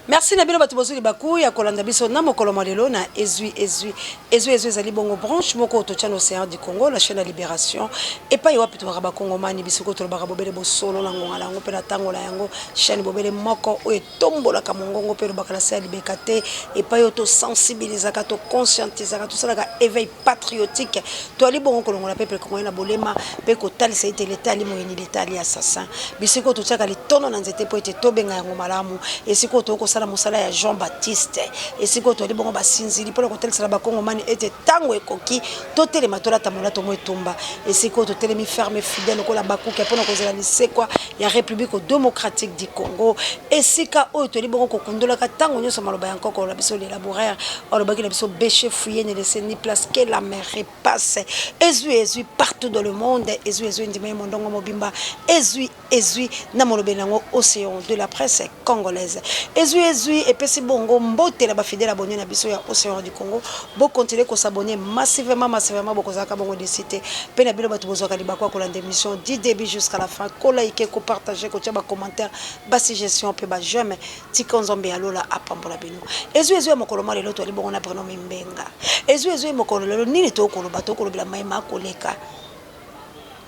Merci na bino bato bozwi libaku ya kolanda biso na mokolo mwa lelo na Ezwi Ezwi. Ezwi Ezwi ezali bongo branche moko oyo totya na Ocean du Congo, la chaîne ya Liberation, epai wapi tobaka bakongomani bisiko tolobaka bobele bosolo na ngonga na yango mpe na ntango na yango, chaîne bobele moko oyo etombolaka mongongo mpe elobaka na se ya libeka te, epai oyo tosensibilisaka, toconscientisaka, tosalaka éveil patriotique. Toali bongo kolongola peuple congolais na bolema mpe kotalisa ete leta ali moyini, leta ali assassin. Bisika oyo totiaka litono na nzete mpo ete tobenga yango malamu, esika oyo tokoki kosala mosala ya Jean Baptiste, esika oyo toali bongo basinzili mpo na kotalisa na bakongomani ete ntango ekoki totelema tolata molato mwa etumba, esika oyo totelemi ferme fidèle lokola Habakuke mpo na kozela lisekwa ya Republique democratique du Congo, esika oyo toali bongo kokundolaka ntango nyonso maloba ya nkoko na biso le laboureur alobaki na biso bêcher fouiller ne laisser ni place que la mer repasse. Ezwi ezwi partout dans le monde, ezwi ezwi ndima ye mondongo mobimba, ezwi ezwi na molobeli yango Océan de la presse congolaise. Ezwi ezwi epesi bongo mbote na ba fidèle abonné na biso ya Océan du Congo. Bo continuer ko s'abonner massivement, massivement, bokozalaka bongo déçu te. Pe na bino bato bozwaka libaku ya kolanda émission du début jusqu'à la fin, ko liker, ko partager, kotia ba commentaires, ba suggestions pe ba j'aime. Tika Nzambe ya lola apambola bino. Ezwi ezwi ya mokolo mwa lelo toali bongo na Bruno Mimbenga. Ezwi ezwi mokolo lelo nini tokoloba? Tokolobela maye makoleka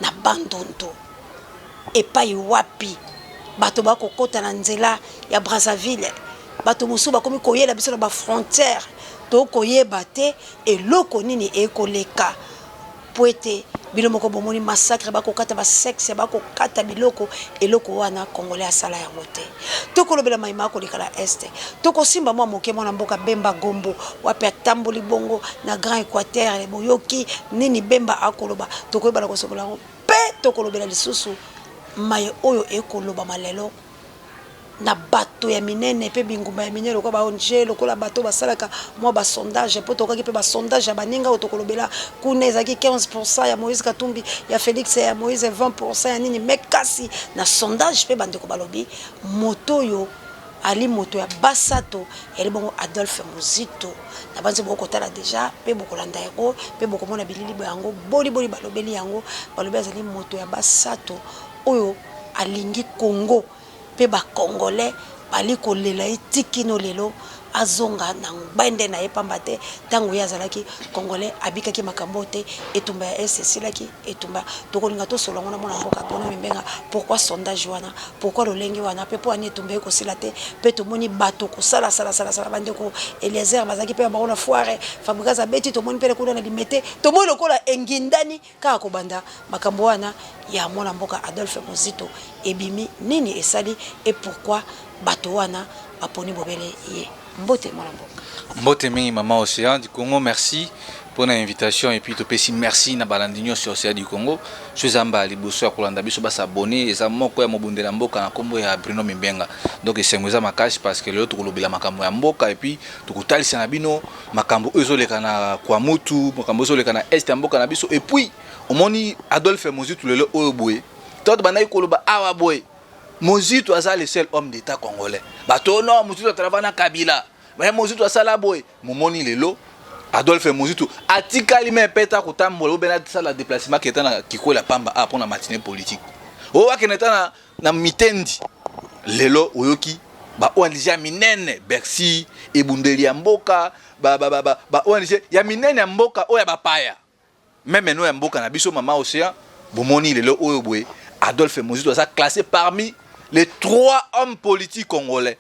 na Bandundu, epai wapi bato bakokota na nzela ya Brazzaville, bato mosusu bakomi koyela biso na ba frontière, tokoyeba te eloko nini ekoleka. Po ete bino moko bomoni massacre, bakokata ba sexe, bakokata biloko, eloko wana congolais asala yango te. Tokolobela maye makoleka na Est, tokosimba mwa moke mwana mboka Bemba Gombo wapi atamboli bongo na Grand Equateur, boyoki nini Bemba akoloba, tokoyeba na kosokola yango pe tokolobela lisusu maye oyo ekolobama lelo na bato ya minene mpe bingumba ya minene lokola ba ong, lokola bato basalaka mwa ba sondage, mpo tokaki mpe ba sondage ya baninga oyo tokolobela kuna ezalaki 15% ya Moïse Katumbi, ya Félix, ya Moïse 20% ya nini. Mais kasi na sondage mpe bandeko balobi moto oyo ali moto ya basato yali bongo Adolphe Muzito. Na banzi bokotala deja mpe bokolanda yango mpe bokomona bilili yango boli boli balobeli yango, balobi azali moto ya basato oyo alingi Congo pe ba congolais bali kolela ye ti kino lelo azonga na ngbende na ye, pamba te tango ye azalaki congolais abikaki makambo oyo te. Etumba ya Est esilaki, etumba tokolinga tosolola yango na mwana mboka Bruno Mimbenga, pourquoi sondage wana, pourquoi lolenge wana, pe po ani etumba ekosila te? Pe tomoni bato kosala sala sala sala, bandeko Eliezer bazalaki pe bango na foire, Fabregas abeti, tomoni pe kuna na Limete, tomoni lokola engindani Kaka kobanda makambo wana ya mwana mboka Adolphe Muzito ebimi, nini esali et pourquoi bato wana baponi bobele ye? Mbote mwana mboka. Mbote mingi maman Ocean du Congo, merci pour l'invitation et puis topesi merci na balandi nyonso ya Ocean du Congo. So eza mbala liboso ya kolanda biso, ba s'abonner, eza moko ya mobundela mboka na kombo ya Bruno Mimbenga. Donc esengo eza makasi parce que lelo tokolobela makambo ya mboka et puis tokotalisa na bino makambo oyo ezoleka na Kwamutu, makambo ezoleka na est ya mboka na biso. Et puis omoni Adolphe Muzito lelo oyo boye, to bandaki koloba awa boye, Muzito aza le seul homme d'état congolais. Bato non, Muzito atrava na Kabila, mais Muzito asala boye. Momoni lelo Adolphe Muzito atikali me peta kotambola obe asala déplacement keta na Kikwela pamba a mpona matinée politique oyo akende ta na mitendi. Lelo oyoki ba ONG ya minene Bercy, ebundeli ya mboka, ba, ba, ba, ba, ba ONG ya minene ya mboka oyo ya bapaya meme no ya mboka na biso mama Océan. Bomoni lelo oyo boye Adolphe Muzito aza classé parmi les trois hommes politiques congolais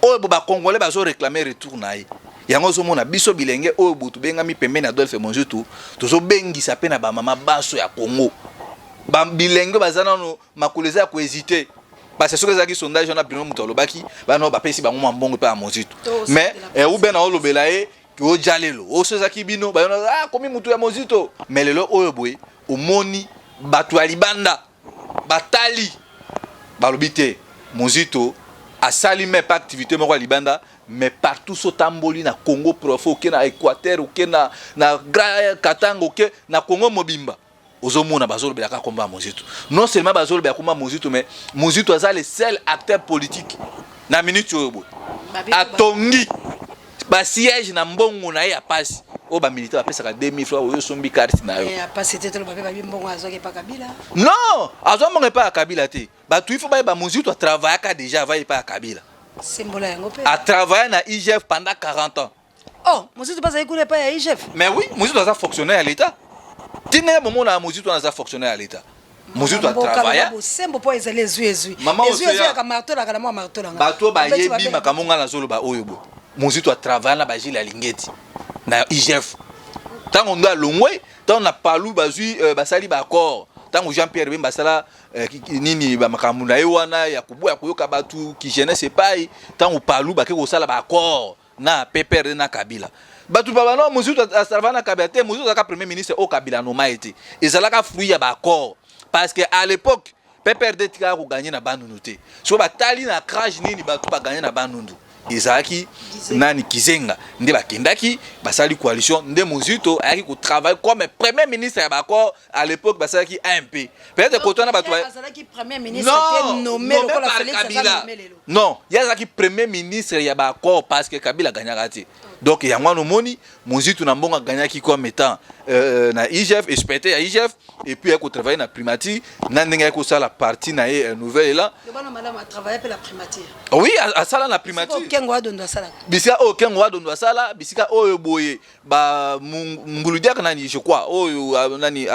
oyo bo bacongolais bazo réclamer retour na ye. Yango ozomona biso bilenge oyo bo tobengami pembeni Adolphe Muzito, tozobengisa mpe na bamama baso ya Congo, ba bilenge baza nano makolo eza ya kohésite, parce que soki ezalaki sondage wana bino moto alobaki bana bapesi bango mwa mbongo mpe ya Mozito, mais ube na olobela ye oja lelo oso ezalaki bino bayona ah, komi mutu ya Mozito. Mais lelo oyo boye omoni bato ya libanda batali balobi te Mozito asali me pa activité moko ya libanda, mais partout so tamboli na Congo profond, oke na Équateur, oke na Grand Katanga, oke na Congo mobimba, ozomona bazolobelaka kombo ya Mozito. Non seulement bazolobela kombo ya Mozito, mais Mozito aza le seul acteur politique na minute oyo boye atongi basiège na mbongo na ye ya pasi oyo bamilitaire bapesaka 2000 francs oyo osombi carte na yo. Non, azwa mbongo epai ya Kabila te. Bato ifo bayeba, Mozito atravaillaka déjà avant epai ya Kabila. Sembola yango mpe. Atravaille na IGF pendant 40 ans. Oh, Muzito mpe azali kuna epai ya IGF. Mais oui, Muzito aza fonctionnaire ya l'État. Ntina ye bomona Muzito wana aza fonctionnaire ya l'État. Muzito atravailla. Bosembo mpo ezali ezwi ezwi. Mama ezwi ezwi Océan. yaka marteau laka na mwa marteau nanga. Bato bayebi makambo ngai nazoloba oyo boye. Muzito atravailla na bagile ya Lingeti na IGF. Ntango ndo alongwe, ntango na Palu bazwi basali ba accord. Ntango Jean Pierre Bemba asala nini ba makambo na ye wana ya koboya koyoka bato ki jeunesse epai, ntango Palu bake kosala ba accord na PPRD na Kabila. Bato ba bano Muzito atravailla na Kabila te, Muzito azalaka premier ministre oyo Kabila anoma ye te. Ezalaka fruit ya ba accord parce que à l'époque PPRD etikaka koganye na Bandundu te. Soki batali na crash nini bato baganye na Bandundu, ezalaki nani Kizenga nde bakendaki basali coalition, nde Muzito ayaki kotravailler comme premier ministre ya ba accord. À l'époque basalaki AMP, peut-être kotwana bato azalaki premier ministre te non, nommé nommé lokola par Félix aza Kabila. nommé lelo. Non, ye azalaki premier ministre ya ba accord parce que Kabila gagnaka te. Donc yango wana omoni Muzito na mbongo agagnaki comme étant na IGF, expert ya IGF, et puis ayaki kotravailler na primature na ndenge ayaki kosala parti na ye Nouvel Élan. Lobana malamu, atravaille mpe la primature. Oui, asala na primature. Sikoyo Kengo Adondo asalaka. Bisika oyo Kengo Adondo asala, bisika oyo boye ba Mungulu Diaka nani, je crois oyo nani,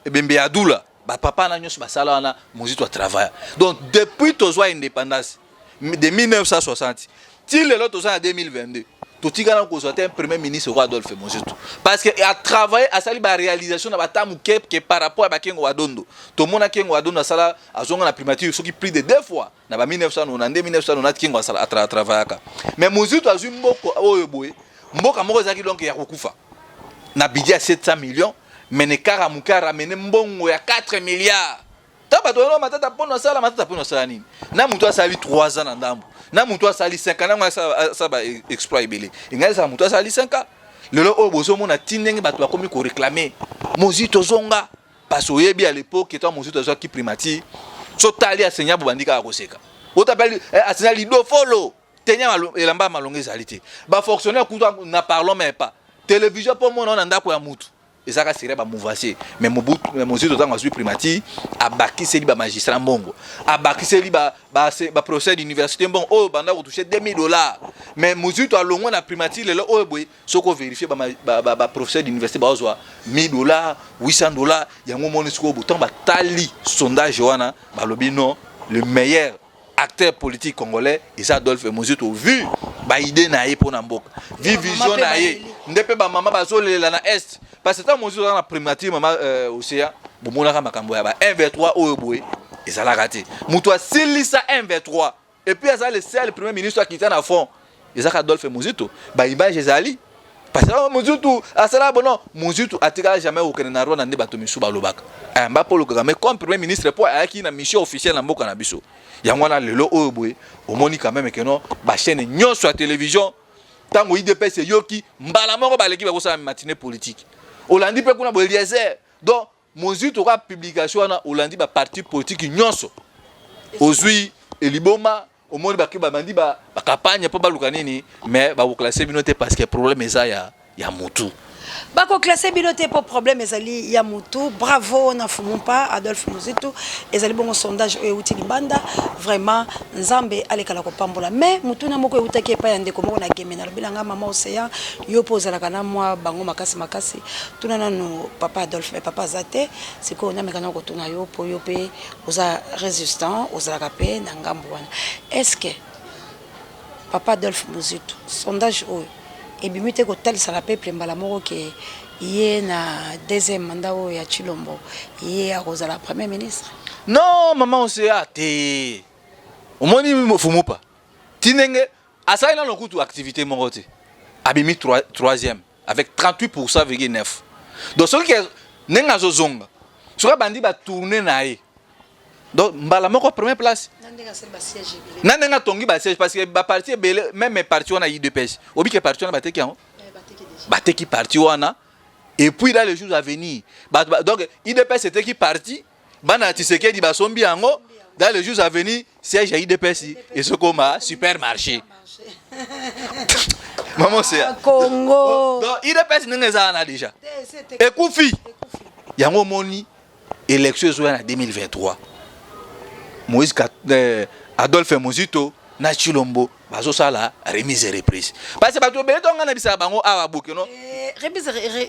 Ebembe ya Dula, bapapa na nyonso basala wana, Muzito atravailla. Donc depuis tozwa indépendance de 1960 ti lelo toza na 2022, totikala kozwa te un premier ministre roi Adolphe Muzito, parce que atravaille, asali baréalisation na bata moke ke par rapport ya bakengo Adondo. Tomona Kengo Adondo asala, azonga na primature soki plus de deux fois na ba 1992, 1990. Kengo asala, atravaillaka, mais Muzito azwi mboka oyo boye, mboka moko ezalaki donc ya kokufa na budget ya 700 millions, mais na kara moke aramene mbongo ya 4 milliards. Ta bato wana Matata mpono asala, Matata mpono asala nini na moto asali 3 ans na ndambo, na moto asali 5 ans, nango asala ba exploit ebele. Engai ezala moto asali 5 ans, lelo oyo bozomona ti ndenge bato bakomi koréclamer Mozito zonga, parce oyebi à l'époque etant Mozito azwaki primature, so tali asenya bobandi kaka koseka, otapeli asenya lidofolo tenya elamba ya malongo ezali te, bafonctionnaire kuta na parlons même pas, télévision mpo mona na ndako ya mutu ezalaka sere bamouvancier. Mais Mozito ntango azwi primature, abakiseli bamagistrat mbongo, abakiseli baprofesseur d'université mbongo oyo banda kotouche 2000 dollars. Mais Mozito alongwa na primature, lelo oyo boye soki ovérifie, baprofesseur d'université bazwa 1000 dollars, 800 dollars. Yango omoni sikoyo botango batali sondage wana, balobi non, le meilleur acteur politique congolais eza Adolphe Muzito, vu baidée na ye mpo na mboka, vu vision na ye. Nde mpe bamama bazolela na Est, parce que ntango Muzito aza na primature, mama Océan, bomonaka makambo ya ba 1 23 oyo boye ezalaka te. Moto asilisa 1 23 et puis aza le seul premier ministre akita na front, ezaka Adolphe Muzito. Baimage ezali, parce que Muzito asala bono, Muzito atikala jamais kokende na Rwanda nde bato misusu balobaka. Ayamba Paul Kagame comme premier ministre mpo ayaki na mission officielle na mboka na biso. Yango wana lelo oyo boye omoni quand même que non, bachaîne nyonso ya télévision, ntango UDPS eyoki mbala moko baleki bakosala matinée politique, olandi mpe kuna boye Eliezer. Donc Mozito kaka publication wana, olandi baparti politique nyonso, ozwi eliboma, omoni bake babandi bacampagne mpo baluka nini, mais bakoclasser bino te parce que problème eza ya mutu. Bakoclasser bino te mpo problème ezali ya mutu. Bravo na Fumumpa Adolphe Muzitu. Ezali bongo sondage oyo euti libanda. Vraiment, Nzambe alekala kopambola. Mais mutuna moko eutaki epai ya ndeko moko na Geme, nalobi na nga: "Mama Océan, yo mpo ozalaka na mwa bango makasi makasi, tuna nanu papa Adolphe." Mais papa aza te. Sikoyo nameka na kotuna yo, mpo yo mpe oza résistant, ozalaka mpe na ngambo wana. Est ce que papa Adolphe Muzitu, sondage oyo ebimi te kotalisaka peuple mbala moko ke ye na deuxième mandat oyo ya Tshilombo, ye akozala premier ministre? Non, mama Océan, te. Omoni Fumupa ti ndenge asali nano kutu activité moko te, abimi troisième avec 38,9. Donc soki ndenge azozonga, soki abandi batourne na ye, donc mbala moko première place. Na ndenge asali basiège ebele. Na ndenge atongi basiège, parce que baparti ebele, même parti wana UDPS, obike parti wana bateki yango. Bateki déjà. Bateki parti wana, et puis dans les jours à venir donc UDPS eteki parti, bana ya Tshisekedi basombi yango. Dans les jours à venir, siège ya UDPS ezokoma supermarché, mama Océan. Congo. Donc UDPS ndenge eza wana déjà ekufi. Yango omoni élection ezoya na 2023, Moïse Adolphe Muzito. na Tshilombo bazosala remise et reprise, parce que bato ebele tonga na bisaka bango awa bokeno. Eh, remise remise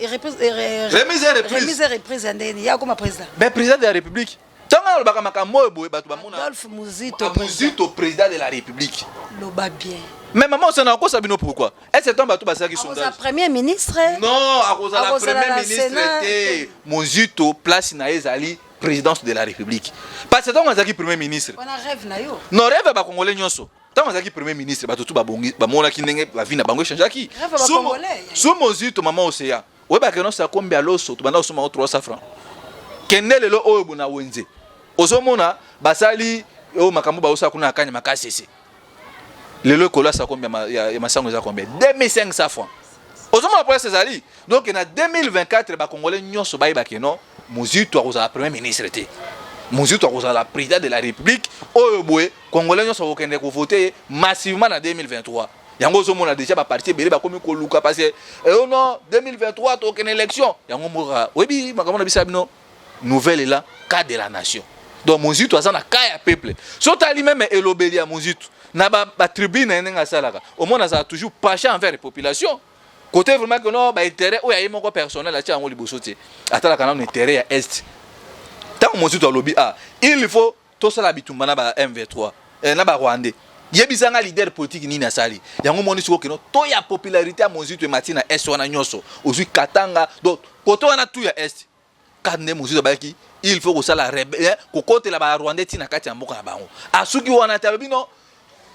Remise et reprise. Remise et reprise ya ndeni ya koma président? Ben, président de la République. Ntango alobaka makambo oyo boye, bato bamona. Adolphe Muzito président. Muzito président de la République. Loba bien. Mais mama, osana akosa bino pourquoi? Est ce ntango bato basalaki akozala sondage premier ministre? Non, akozala Akozala premier na ministre Sénat. te. Muzito, place na ye ezali présidence de la République, parce que ntango azalaki premier ministre, Wana rêve na yo. Non, rêve ya bacongolais nyonso. Ntango azalaki premier ministre, bato tu babongi, bamonaki ndenge bavie na bango echangeaki. Rêve ya Bacongolais. Su Mozito, mama Oseya, oyebaka nyonso akombi ya loso, tobanda kosomba yango 300 francs. Kende lelo oyo bo na wenze, ozomona basali oyo makambo baosala kuna na kanya makasi. Ese lelo ekolo asa kombi ya masango eza combien? 2500 francs. Ozomona place ezali. Donc na 2024, bacongolais nyonso bayebake non, Mozito akozala premier ministre te, Mozito akozala président de la République. Oyo boye congolais nyonso akokende kovote ye massivement na 2023. Yango ozomona déjà baparti ebele bakomi koluka, parce que oh non, 2023 tokende élection. Yango moka oyebi makambo na biso ya bino, nouvelle ela cas de la nation. Donc Mozito aza na cas ya peuple. So otali même elobeli ya Mozito na batribune na ye, ndenge asalaka, omona azala toujours penché envers population, côté vraiment que non, baintérêt oyo aye moko personnel atia yango liboso te, atalaka nano intérêt ya Est. Ntango Mozito alobi: ah, il faut tosala bitumba na ba M23, na barwandais, yebisanga leader politique nini asali yango? Moni sikoyo keno to ya popularité ya Mozito emati na Est wana nyonso, ozwi Katanga, donc kote wana tu ya Est. Kaka nde Mozito abayaki, il faut kosala kokotela barwandais ntina kati ya mboka na bango. Asuki wana te, alobi non,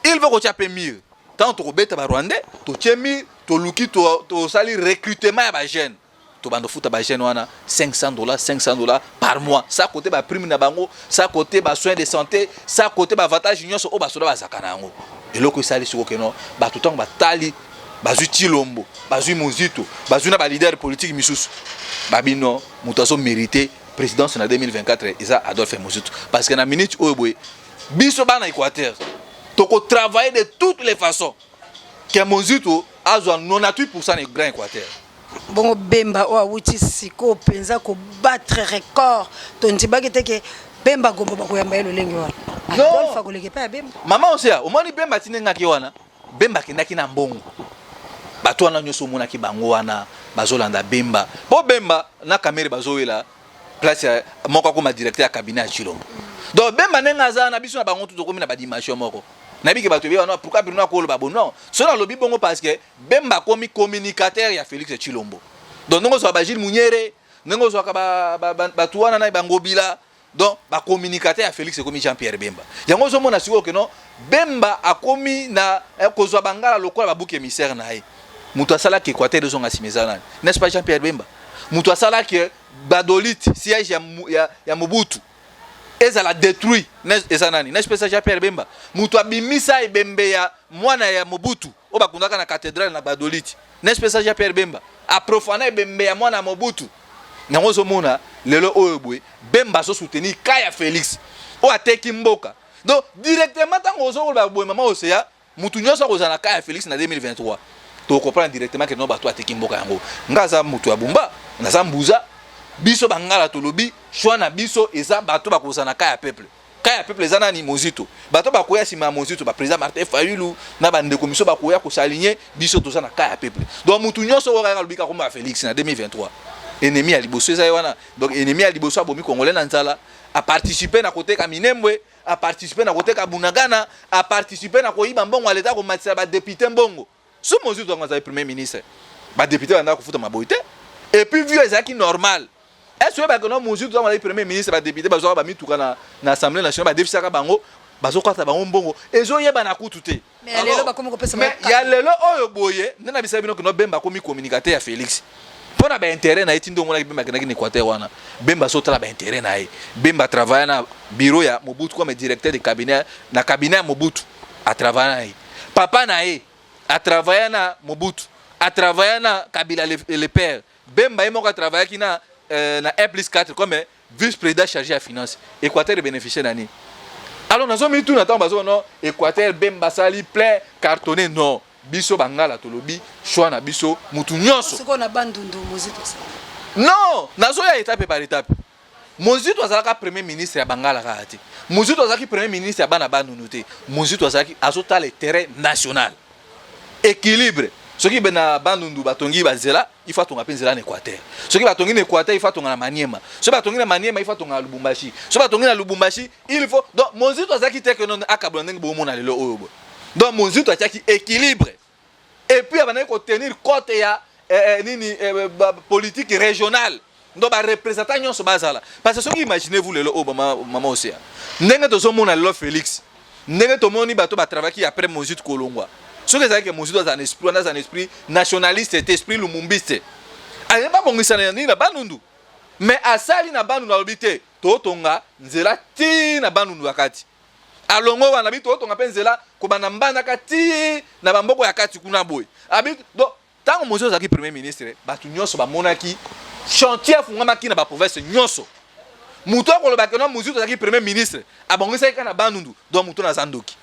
il faut kotia mpe mur. Ntango tokobeta barwandais, totie mur, toluki, tosali recrutement ya bajeune, tobanda ofuta bajeune wana 500 dollars, 500 dollars par mois, sa côté baprime na bango, sa côté basoin de santé, sa côté baavantage nyonso oyo basoda bazalaka na yango. Eloko esali sikoyo keno bato ntango batali, bazwi Tshilombo, bazwi Mozito, bazwi na baleader politique misusu, babino moto azomérite présidence na 2024 eza Adolphe Mozito. Parce que na minute oyo boye, biso bana Équateur tokotravailler de toutes les façons ke Mozito azwa 98 na Grand Équateur. Bongo Bemba oyo awuti sikoyo mpenza kobattre record, tondibaki te ke Bemba Gombo bakoyamba ye lolenge wana. Non. Adolphe akoleka epai ya Bemba? Mama Osea, omoni Bemba ti ndenge wana, Bemba akendaki na mbongo. Bato wana nyonso omonaki bango wana bazolanda Bemba, mpo Bemba na Kamerhe bazowela place ya moko, akoma directeur ya cabinet ya Tshilombo. Donc Bemba ndenge aza na biso na bango tu, tokomi na badimension moko. Nayebi ke bato ebeba no, pourquoi bino akoloba bo? Non, so nalobi bongo parce que Bemba akomi communicateur ya Félix Tshilombo. Donc ndenge ozwaka bagile Munyere, ndenge ozwaka bato wana na bangobila, donc bacommunicateur ya Félix ekomi Jean Pierre Bemba. Yango ozomona sikoyo keno Bemba akomi na kozwa bangala lokola babouc émissaire na ye. Moto asalaki Équateur ezonga nsima eza nani? N'est-ce pas Jean Pierre Bemba? Moto asalaki Gbadolite, siège ya Mobutu, ezala détruit, eza nani? N'est-ce pas Jean Pierre Bemba? Moto abimisa ebembe ya mwana ya Mobutu oyo bakundaka na cathédrale na Gbadolite, n'est-ce pas Jean Pierre Bemba? Aprofana ebembe ya mwana ya Mobutu. Yango ozomona lelo oyo boye Bemba azosoutenir ka ya Félix oyo ateki mboka. Donc directement, ntango ozokoloba boye, mama Oseya, mutu nyonso akozala na ka ya Félix na 2023, tokocomprendre directement ke no, bato ateki mboka. Yango nga aza mutu ya Bumba, naza mbuza. Biso bangala tolobi choix na biso eza bato bakozala na ka ya peuple. Ka ya peuple eza nani? Mozito. Bato bakoya nsima ya Mozito, baprésident Martin Fayulu na bandeko miso bakoya kosaligner. Biso toza na ka ya peuple. Donc mutu nyonso oyo kaka alobi kakoma ya Félix na 2023, ennemi ya liboso eza ye wana. Donc ennemi ya liboso abomi congolais na nzala, aparticipe na koteka Minembwe, aparticipe na koteka Bunagana, aparticipe na koyiba mbongo ya leta, komatisa badéputé mbongo. So Mozito yango azali premier ministre, badéputé bandaka kofuta maboyi te, et puis vu ezalaki normal. Est ce oyebaka no, Mozito ntango azali premier ministre, badéputé bazwaka bamituka na Assemblée nationale, badefisaka bango, bazokata bango mbongo, ezoyebana kutu te. Mais ya lelo bakomi kopesa Mais bango. Ya lelo oyo boye nde na bisa bino kino Bemba akomi communicateur ya Félix mpo na baintérêt na ye. Ti nde omonaki Bemba akendaki na Équateur wana, Bemba azotala baintérêt na ye. Bemba travaille na bureau ya Mobutu comme directeur de cabinet, na cabinet ya Mobutu atravaille na ye. Papa na ye atravaille na Mobutu, atravaille na Kabila le père. Bemba ye moko atravaillaki na 1 plus 4 comme vice président chargé ya finance. Équateur ebénéficie na nini? Alors nazomituna, ntango bazomona no Équateur, Bemba asali plein cartonné. Non, biso bangala tolobi choix na biso, mutu nyonso Sikoyo na Bandundu, Mozito asala? Non, nazoya étape par étape. Muzito azalaka premier ministre ya Bangala kaka te. Muzito azalaki premier ministre ya bana Bandundu te. Muzito azalaki azotala intérêt national, équilibre. Soki be na Bandundu batongi banzela, il faut atonga mpe nzela na Équateur. Soki batongi na Équateur, il faut atonga na Maniema. Soki batongi na Maniema, il faut atonga na Lubumbashi. Soki batongi na Lubumbashi, il faut. Donc Muzito azalaki te ke non, akabola ndenge bomona lelo oyo boye. Donc Muzito atiaki équilibre et puis abandaki kotenir compte ya nini, politique régionale. Donc bareprésentant nyonso bazala, parce que soki, imaginez-vous, lelo oyo, mama Océan, ndenge tozomona lelo Félix, ndenge tomoni bato batravaki après Mozito kolongwa, soki ezalaki Mozito aza na esprit wana, aza na esprit nationaliste te, esprit lumumbiste, aye babongisa na nini, na Bandundu. Mais asali na Bandundu, alobi te totonga nzela ti na Bandundu ya kati. Alongo wana, abi totonga mpe nzela kobanda Mbandaka ti na bamboko ya kati kuna boye. Abi donc ntango Mozito azalaki premier ministre, bato nyonso bamonaki chantier afungamaki na baprovince nyonso. Moto akolobaki no Mozito azalaki premier ministre, abongisaki kaka na Bandundu, donc moto naza ndoki.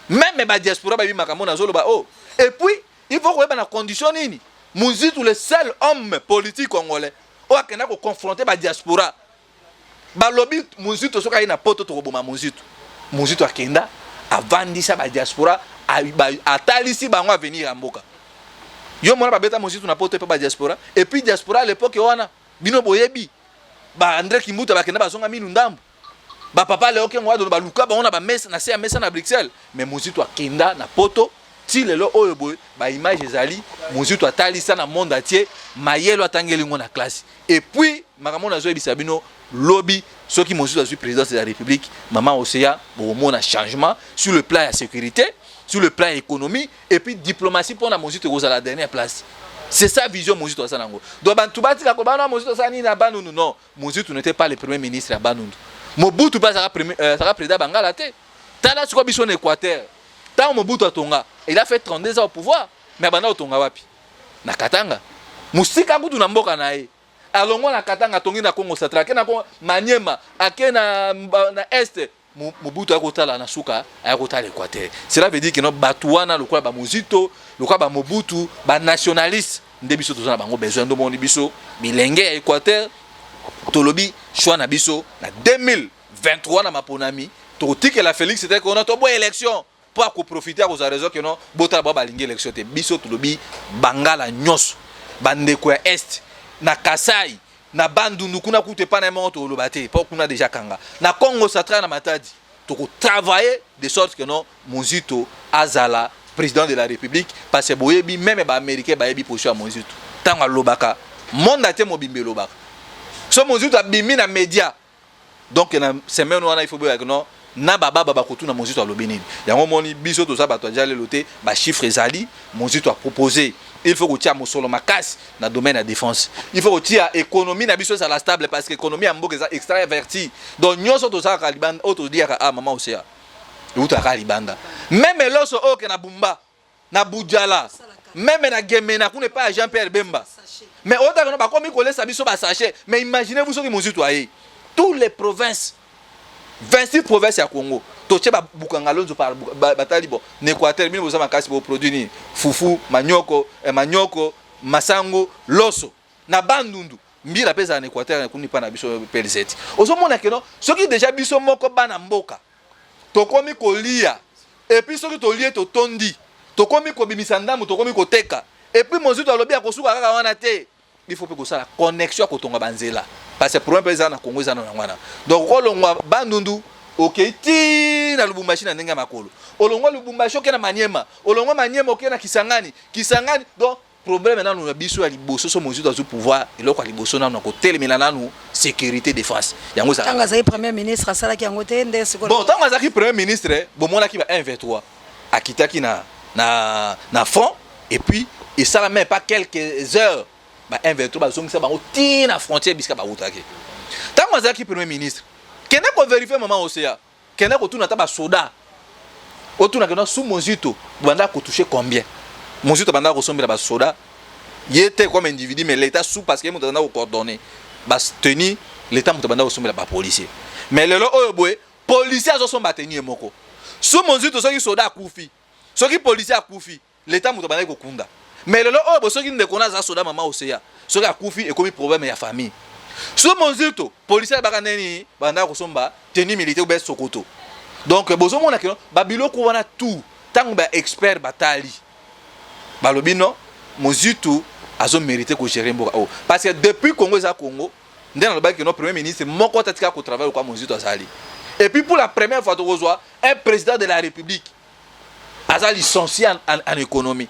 Même badiaspora bayebi makambo nazoloba. Oh, et puis il faut koyeba na condition nini Muzito, le seul homme politique congolais oyo akenda koconfronter badiaspora. Balobi Muzito soki aye na Poto, tokoboma Muzito. Muzito akenda, avandisa badiaspora, atalisi bango avenir ya mboka. Yo mona babeta Muzito na Poto epe badiaspora. Et puis diaspora à l'époque wana, bino boyebi, ba André Kimbuta bakenda, bazonga minu ndambo, bapapa Leo Kengo Adono baluka bango na bamesa, na se ya mesa na Bruxelles. Mais Muzito akenda na Poto ti lelo oyo boye, baimage ezali. Muzito atalisa na monde entier mayelo atangeli ngo na classe. Et puis makambo nazoyebisa bino, lobi soki Muzito azwi présidence de la République, mama Océan, bokomona changement sur le plan ya sécurité, sur le plan économie et puis diplomatie. Mpona Muzito ekozala dernière place. C'est sa vision. Muzito aza nango. Donc bantu batika kobana Muzito asala nini na Bandundu. Non, Muzito n'était pas le premier ministre ya Bandundu. Mobutu mpe azalaka président Bangala te. Tala sikoyo biso na Équateur, ntango Mobutu atonga, il a fait 32 ans au pouvoir, mais abanda kotonga wapi? Na Katanga, mosika kutu na mboka na ye. Alongwa na Katanga, atongi na Congo Central, ake na Maniema, ake na Est. Mobutu aya kotala na suka, aya kotala Équateur. Cela veut dire que no, bato wana lokola bamozito, lokola bamobutu, banationaliste nde biso toza na bango besoin. Ndomoni biso bilenge ya Équateur, tolobi choix na biso na 2023 na maponami, tokotikela Félix te kona toboya élection mpo akoprofiter, akozwa raison ke non, botala bao balingi élection te. Biso tolobi bangala nyonso, bandeko ya Est, na Kasai, na Bandundu kuna kutu epai na ye moko toloba te, mpo kuna déjà kanga, na Congo Central, na Matadi, tokotravailler de sorte que non, Mozito azala président de la République, parce que boyebi, même baaméricain bayebi position ya Mozito. Ntango alobaka, monde ate mobimba elobaka. So Mozito abimi na média, donc na semaine wana il faut boyaka non, na bababa bakotuna Mozito alobi nini. Yango moni biso toza bato adia lelo te. Bachiffre ezali. Mozito apropose: il faut kotia mosolo makasi na domaine ya défense, il faut kotia économie na biso ezala stable, parce que économie ya mboka eza extraverti. Donc nyonso tozalaka libanda, oyo toliaka a mama Osea, eutaka libanda. Même loso oyo ke na Bumba, na Budjala, même na Gemena kuna epai ya Jean Pierre Bemba, mais otaka no bakomi kolesa biso basachet. Mais imaginez vous soki Mozito aye, tous les provinces, 26 provinces ya Congo, totie babukanga lonzo par batali. Bon, na Équateur bino boza makasi, boproduit nini? Fufu, manyoko, manioko, masango, loso. Na Bandundu, mbila mpe ezala na Équateur kuna mpa na biso PLZ. Ozomona keno soki déjà biso moko bana mboka tokomi kolia, et puis soki tolie, totondi, tokomi kobimisa ndambu, tokomi koteka. Et puis Mozito alobi akosuka kaka wana te, il faut mpe kosala connexion ya kotonga banzela, parce que problème mpe eza na Congo, eza na yango wana. Donc kolongwa Bandundu, okei ti na Lubumbashi na ndenge ya makolo, olongwa Lubumbashi, okei na Maniema, olongwa Maniema, okei na Kisangani, Kisangani. Donc problème nanu na biso ya liboso, so Mozito azwi pouvoir, eloko ya liboso nanu na kotelemela nanu sécurité, défense. Yango ezalaka. Ntango azalaki premier ministre, asalaki yango te nde sikoyo? Bon, ntango azalaki premier ministre, bomonaki ba 1 23 akitaki na front et puis esala même pas quelques heures, ba 1 23 bazongisa bango ti na frontière bisika bautaki. Ntango azalaki premier ministre, kende kovérifier, mama Osea, kende kotuna ata basoda, otuna kenda su Mozito banda kotouche combien. Mozito banda kosombela basoda ye te comme individu, mais l'État sous, parce que ye moto abanda kocoordonner bateni, l'État moto abanda kosombela bapolicier. Mais lelo oyo boye, policier azosomba teni ye moko. Su Mozito, soki soda akufi, soki policier akufi, l'État moto abandaki kokunda. Mais lelo oyo boye, soki ndeko na aza soda, mama Oseya, soki akufi, ekomi problème ya famille. So Mozito, policier alobaka ndeni bandaka kosomba tenue militaire ou bien sokoto. Donc bozomona kino babiloko wana tout, ntango ba expert batali, balobi non, Mozito azo mérité kogérer mboka oyo, parce que depuis Congo eza Congo, nde nalobaki kino premier ministre moko tatika kotravailler lokwa Mozito azali. Et puis pour la première fois tokozwa un président de la République aza licencié en économie,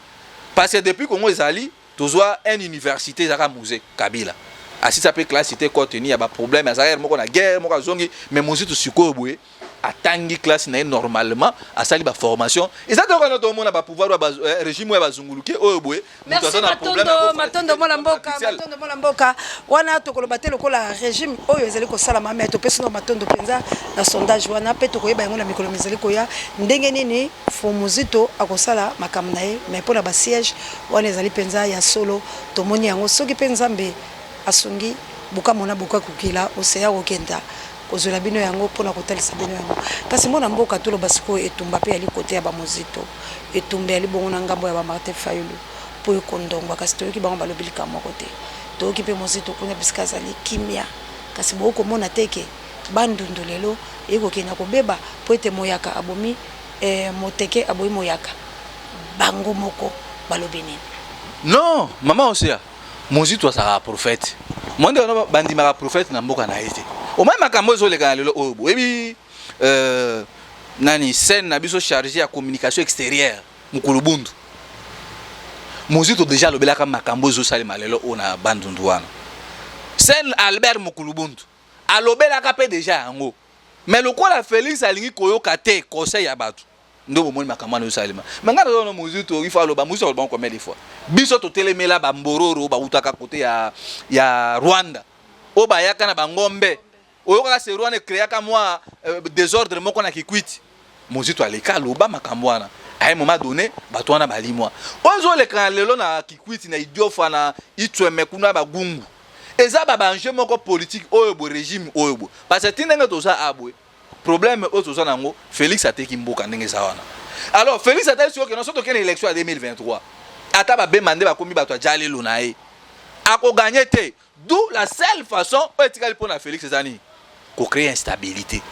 parce que depuis Congo ezali, tozwa une université ezalaka Mzee Kabila, asisa mpe classe te, compte tenu ya baproblème, azalaki moko na guerre moko azongi. Mais Mozito sikoyo boye atangi classe na ye normalement, asali baformation. Eza te okana tomona bapouvoir oyo, régime oyo ya bazunguluke oyo boye. Moto aza na problème ya Matondo, matondo mwana mboka. Matondo mwana mboka. Wana tokoloba te lokola régime oyo ezali kosalama, me topesi no matondo mpenza na sondage wana, mpe tokoyeba yango na mikolo mizali koya ndenge nini Mozito akosala makambo na ye. Mais mpo na basiège wana ezali mpenza ya solo, tomoni yango. Soki mpe Nzambe asungi, bukamona buka kokila oseya kokenda kozwela bino yango mpona kotalisa bino yango. Kasi mwana mboka, toloba sikoyo etumba mpe yali kote ya bamozito, etumba yali bongo na ngambo ya bamartin Fayulu mpo ekondongwa. Kasi toyoki bango balobi likambo moko te, toyoki mpe Mozito kuna bisika azali kimia. Kasi bokomona te ke Bandundu lelo ekokenda kobeba mpo ete moyaka abomi moteke aboyi moyaka, bango moko balobi nini? Non, mama Osea, Mozito azalaka prophète. Mo nde wana bandimaka prophète na mboka na ye te. Omai makambo ezoleka na lelo oyo, boyebi nani scène na biso chargé ya communication extérieure, mokolo bundu Mozito déjà alobelaka makambo ezosalema lelo oyo na Bandundu wana. Scène Albert Mokulu Bundu alobelaka mpe déjà yango, mais lokola Félix alingi koyoka te conseil ya bato, nde bomoni makambo wana ezosalema. Me ngai nazona Mozito, il faut aloba. Mozito aloba combien de fois? Biso totelemela bambororo bautaka kote ya Rwanda oyo bayaka na bangombe. Oyokaka se Rwanda ecréaka mwa désordre moko na Kikwiti. Mozito aleka aloba makambo wana. À un moment donné, bato wana balimwa. Oyo ezoleka na lelo na Kikwiti, na Idiofa, na Itweme kuna, bagungu, eza baenjeu moko politique oyo boye, régime oyo boye, parce que ti ndenge toza aboye, problème oyo toza nango, Félix ateki mboka ndenge eza wana. Alors Félix atali sikoyo keno so tokende élection ya 2023, ata babemba nde bakomi bato aja lelo na ye, akogagner te. D'où la seule façon oyo etikali mpo na Félix eza nini? Kocréer instabilité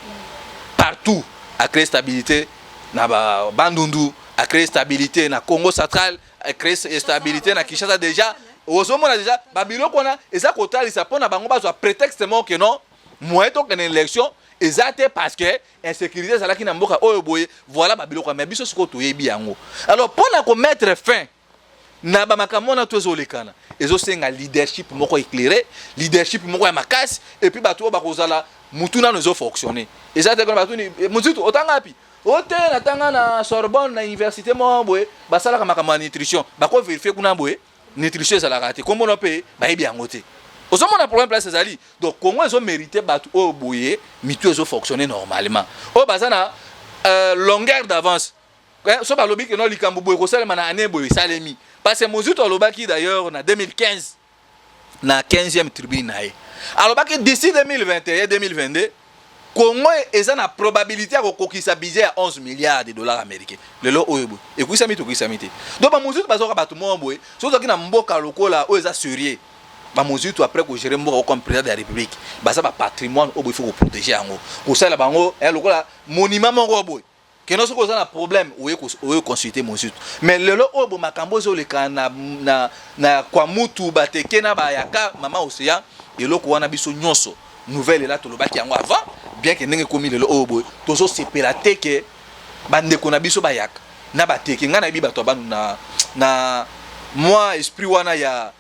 partout. Acréer stabilité na Bandundu, acréer stabilité na Congo central, acréer stabilité na Kinshasa. Déjà ozomona déjà babiloko wana eza kotalisa mpo na bango bazwa prétexte moko ke non, moyen tokende élection eza te, parce que insécurité ezalaki na mboka oyo boye. Voilà babiloko. Mais biso sikoyo toyebi yango. Alors mpo na komettre fin na bamakambo wana to ezolekana, ezosenga leadership moko éclairé, leadership moko ya makasi, et puis bato oyo bakozala mutu nano ezofonctionne. Eza te kona batuni Mozitu otanga api o te, natanga na Sorbonne, na université moko boye basalaka makambo ya nutrition. Bakovérifier kuna boye, nutrition ezalaka te, kombono mpe bayebi yango te. Ozomona problème place ezali. Donc Congo ezomérite bato oyo boye mitu ezofonctionne normalement, oyo baza na longueur d'avance. So balobi ke no likambo boye kosalema na année boye, esalemi, parce que Mozito alobaki d'ailleurs na 2015, na 15e tribune na ye, alobaki d'ici 2021 2022, Congo eza na probabilité ya kokokisa budget ya 11 milliards de dollars américains. Lelo oyo boye ekokisami, tokokisami te. Donc bamozito bazoka bato moko boye, soki ozalaki na mboka lokola oyo eza sérieux, bamozito après kogérer mboka comme président de la République, baza bapatrimoine oyo boye il faut koprotéger yango, kosalela bango lokola monument moko boye keno soki oza na problème, oye consulter Mozito. Mais lelo oyo bo makambo ezoleka na Kwamutu, bateke na bayaka, mama Océan, eloko wana biso nyonso nouvelle ela tolobaki yango avant, bien ke ndenge ekomi lelo oyo boye, tozosepela te ke bandeko na biso bayaka na bateke. Ngai nayebi bato ya banu na mwa esprit wana ya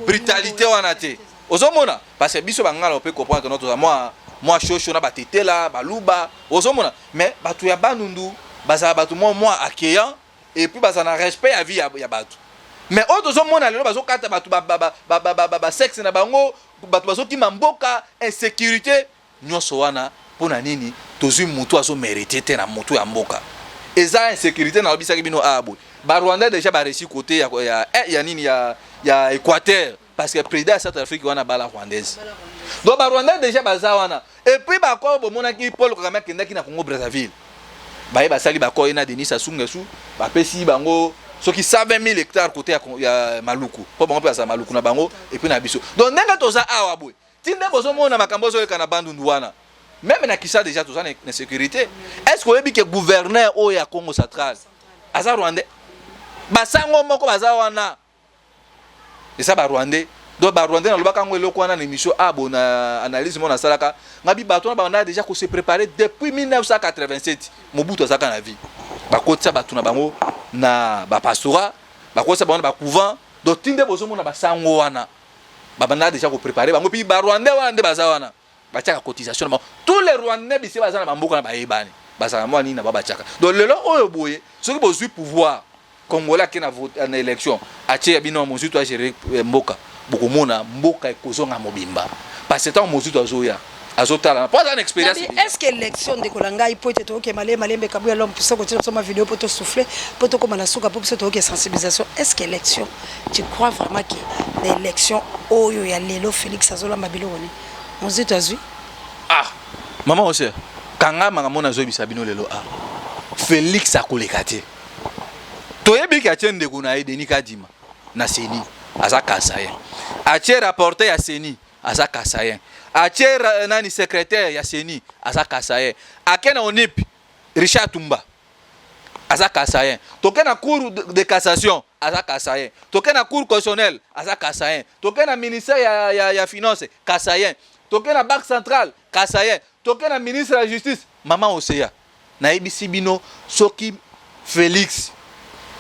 brutalité wana te. Ozomona, parce que biso bangala mpe comprendre tono toza mwa shosho na batetela baluba, ozomona. Mais bato ya Bandundu bazala bato mwa accueillant, et puis bazala na respect ya vie ya bato. Mais oyo tozomona lelo, bazokata bato basexe na bango, bato bazokima mboka, insécurité nyonso wana, mpo na nini? Tozwi motu azomérite te na motu ya mboka. Eza insécurité. Nalobisaki bino awa boye, Barwandais déjà baréussi côté ya nini ya Équateur, parce que président ya Centre Afrique wana bala rwandaise. Donc Barwandais déjà baza wana. Et puis baaccord bomonaki, Paul Kagame akendaki na Congo Brazzaville, baye basali baaccord ye na Denis Sassou Nguesso, bapesi bango soki 120 000 hectares côté ya Maluku, mpo bango mpe bazala Maluku na bango, et puis na biso. Donc ndenge toza awa boye, Ti nde bozomona makambo ozoleka na Bandundu wana, même na Kinshasa déjà toza na sécurité. Est ce que oyebi ke gouverneur oyo ya Congo Central aza Rwandais? Basango moko baza wana, eza Barwandais. Donc Barwandais, nalobaka yango eloko wana na émission abo na analyse mo nasalaka ngabi, bato wana babanda déjà kose préparer depuis 1987. Mobutu azalaka na vie, bakotisa bato na bango na bapastorat, bakotisa bango na bacouvent. Donc ti nde bozomona basango wana babanda déjà kopréparer bango. Mpi Barwandais wana nde baza wana, batiaka cotisation na bango. Tous les Rwandais bise baza na bamboka na bayebani, bazala mwa nini na ba batiaka. Donc lelo oyo boye, soki bozwi pouvoir, Congolais ake na élection, atie ya bino ya Mozito agérer mboka, bokomona mboka ekozonga mobimba, parce que ntango Mozito azoya, azotala mpo aza na expérience. Est ce que élection, ndeko na ngai, po ete toyoke malembe malembe, Kabuya l'homme puissant, kotina biso ma vidéo mpo tosouffle, mpo tokóma na suka, mpo biso toyoke sensibilisation, est ce que élection, tu crois vraiment ke na élection oyo ya lelo, Félix azolamba biloko nini, Mozito azwi? Ah, mama ose, kanga makambo nazoyebisa bino lelo. Ah, Félix akoleka te. Toyebi ke atie ndeko na ye Denis Kadima na CENI, aza Kasaïen. Atie rapporteur ya CENI, aza Kasaïen. Atie nani, secrétaire ya CENI, aza Kasaïen. Ake na ONIP, Richard Tumba aza Kasaïen. Toke na Cour de cassation, aza Kasaïen. Toke na Cour constitutionnelle, aza Kasaïen. Toke na ministère ya Finance, Kasaïen. Toke na Banque centrale, Kasaïen. Toke na ministre ya Justice. Mama Oseya, nayebisi bino, soki Félix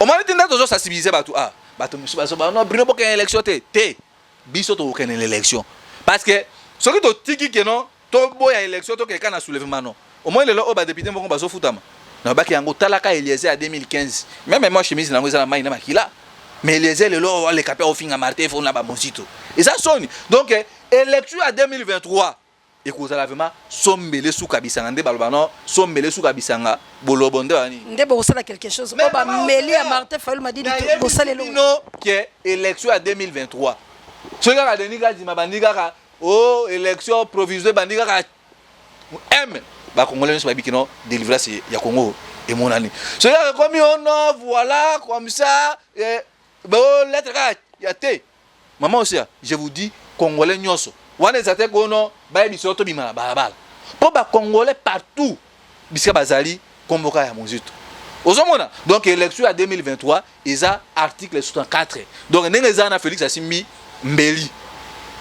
omoni ti nde tozosensibiliser bato, ah, bato mosusu bazoba: "No, Bruno, bokende élection te." Te, biso tokokende na élection, parce que soki totiki keno toboya élection, tokeka na soulèvement. Non, omoni lelo oyo badéputé moko bazofutama nalobaki yango. Talaka Eliezer ya 2015, même moi, chemise nango eza na mai na makila, mais Eliezer lelo aleka mpe ofinga Martin fo na bamosito, eza soni. Donc élection ya 2023 ekozala vraiment sombele suka bisanga. Nde baloba no, sombele suka bisanga, bolobo nde bani. Nde bokosala quelque chose oyo bameli ya Martin Fayulu Madidi, bosala eloko. Bino ke élection ya 2023, soki kaka Denis Kadima bandi kaka o élection provisoire, bandi kaka m Bakongolais nyonso bayebi kino délivrance ya Congo emonani. Soki kaka ekomi ono, voilà, comme ça, bo lettre kaka ya te. Mama Osia, je vous dis, Congolais nyonso wana eza te kono bayebi biso tobima na balabala mpo Bacongolais partout bisika bazali, komboka ya Mozito ozomona. Donc élection ya 2023 eza article 64. Donc ndenge eza na Félix asimbi mbeli